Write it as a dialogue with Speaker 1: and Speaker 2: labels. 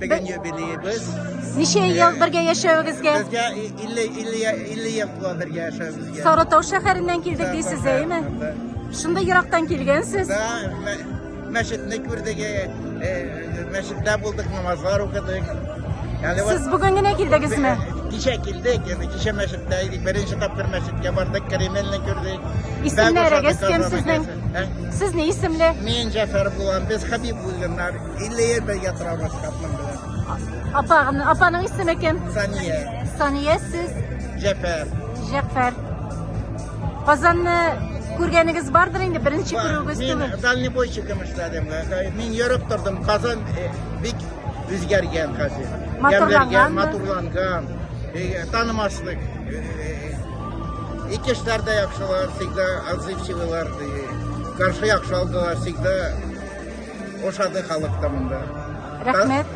Speaker 1: Бүген юбилеебыз.
Speaker 2: Ничә ел бергә яшәвегезгә?
Speaker 1: Безгә 50 50 50 ел тула бергә яшәвебезгә.
Speaker 2: Сарытау шәһәреннән килдек дисез, әйеме? Шундый ерактан килгәнсез.
Speaker 1: Да, мәчетне күрдек, мәчеттә булдык, намазлар укыдык.
Speaker 2: Әле Сез бүген генә килдегезме?
Speaker 1: Кичә килдек, инде кичә мәчеттә идек. Беренче тапкыр мәчеткә бардык, Кремльне күрдек.
Speaker 2: Исемнәрегез кем сезнең? Сез ни исемле?
Speaker 1: Мин Җәфәр булам, без Хәбибуллиннар. 50 ел бергә торабыз хатыным белән.
Speaker 2: Апа, апаның исеме кем?
Speaker 1: Сания.
Speaker 2: Сания, сез?
Speaker 1: Җәфәр.
Speaker 2: Җәфәр. Казанны күргәнегез бардыр инде, беренче күрүегез
Speaker 1: түгел. Мин дальнобойщиком эшләдем. Мин йөреп тордым. Казан э, бик үзгәргән хәзер.
Speaker 2: Матурланган.
Speaker 1: Матурланган. Э, танымаслык. Э, и кешеләр дә яхшылар, всегда отзывчивыйлар. Каршы яхшы алдылар, всегда Ошады халык та монда.
Speaker 2: Рәхмәт.